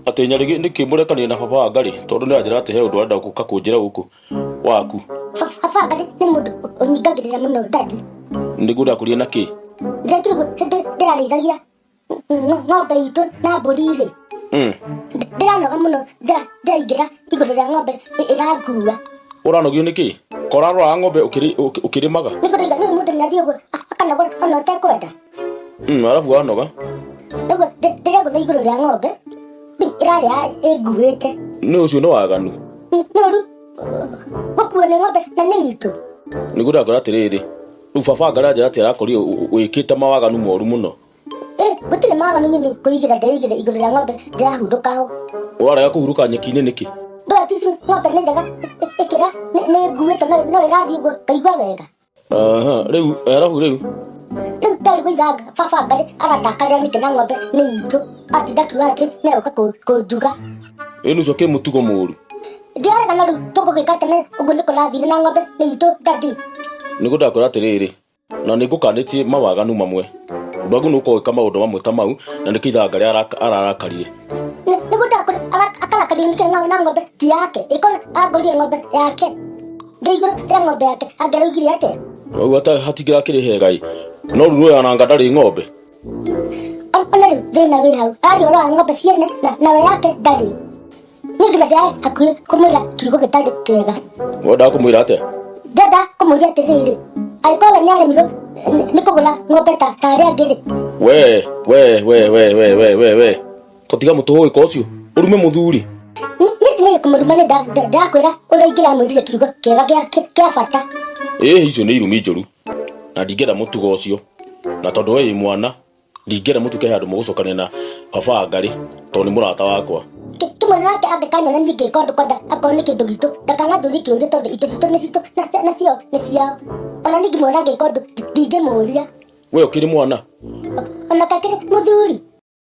Atĩ Nyarĩgĩ nĩkĩ mũrekanire na baba wa Ngarĩ tondũ nĩ aranjĩra atĩ he ũndũ arenda gũka kũnjĩra gũkũ waku. Baba wa Ngarĩ nĩ mũndũ ũnyingagĩrĩra mũno daddy. Nĩguo ndakũria na kĩ? Ndĩrekire ũguo hĩndĩ ndĩrarĩithagia ng'ombe itũ na mbũri rĩ. Ndĩranoga mũno ndĩraingĩra igũrũ rĩa ng'ombe ĩrangua. Ũranogio nĩ kĩ? Ko ũraroraga ng'ombe ũkĩrĩmaga? Nĩguo ndauga nĩ mũndũ nĩ athiĩ ũguo akanogora ona ũtekwenda. Arabu wanoga? Nĩguo ndĩregũtha igũrũ rĩa ng'ombe rĩu ĩrarĩa ĩnguĩte. Nĩ ũcio nĩ waganu. Nĩ ũru gũkuo nĩ ng'ombe na nĩ itũ. Nĩguo ndakora atĩrĩrĩ, rĩu baba anga aranjĩra atĩ arakorire wĩkĩte mawaganu moru mũno. Gũtirĩ mawaganu niĩ nĩ kwĩigĩra ndĩreigĩra igũrũ rĩa ng'ombe ndĩrahurũka ho. Ũrarega kũhurũka nyeki-inĩ nĩkĩ? Ndũĩ ati ici ng'ombe nĩ njega ĩkĩra nĩ nguĩte no ĩrathiĩ ũguo ngaigua wega. Aha, rĩu arabu rĩu Rĩu ndarĩ gũithanga baba ngarĩ arandakarĩra nĩkĩ na ng'ombe nĩ itũ atinda akiuga atĩ nĩ egũka kũnjuga. Ĩ nĩ ũcio kĩ mũtugo mũru. Ndiarega no rĩu tũgũgĩka atĩa na ũguo nĩ kũrathire na ng'ombe nĩ itũ daddy. Nĩguo ndakwĩra atĩrĩrĩ, na nĩ ngũkanĩtie mawaganu mamwe. Ũndũ nĩ ũkorwo ũgĩka maũndũ mamwe ta mau na nĩkĩo ithanga rĩa ararakarire. Nĩguo ndakwĩra akarakario nĩkĩ na ng'ombe ti yake ĩkorwo angũrire ng'ombe yake. Ndĩ igũrũ rĩa ng'ombe yake angĩraugire atĩa? Rĩu ata hatingĩrakĩrĩ hega ĩ. No ruru ũyũ ananga ndarĩ ng'ombe. Ona rĩu thĩna wĩ hau. Araria ũhoro wa ng'ombe ciene na nawe yake ndarĩ. Niĩ nginya ndĩrarĩ hakuhĩ kũmwĩra kiugo gĩtarĩ kĩega. Wendaga kũmwĩra atĩa? Ndĩrenda kũmũria atĩrĩrĩ, angĩkorwo we nĩaremirwo nĩ kũgũra ng'ombe ta arĩa angĩ rĩ. We we we we we we we we. Tũtiga mũtũhũĩko ũcio ũrume mũthuri. Niĩ ndinĩire kũmũruma nĩ ndakwĩra ũrĩa ingĩramwĩrire kiugo kĩega kĩa bata. Ĩĩ icio nĩ irumi njũru na ndingĩenda mũtugo ũcio na tondũ we wĩ mwana ndingĩenda mũtuke handũ mũgũcokania na baba wa Ngarĩ tondũ nĩ mũrata wakwa. Kĩmwe nake angĩkanyona niĩ ngĩka ũndũ kwanja akorwo nĩ kĩndũ gitũ ndakananjũrie kĩũria tondũ indo citũ nĩ citũ nacio nĩ ciao. Ona niĩ ngĩmuona agĩka ũndũ ndingĩmũria. We ũkĩrĩ mwana? Ona kakĩrĩ mũthuri.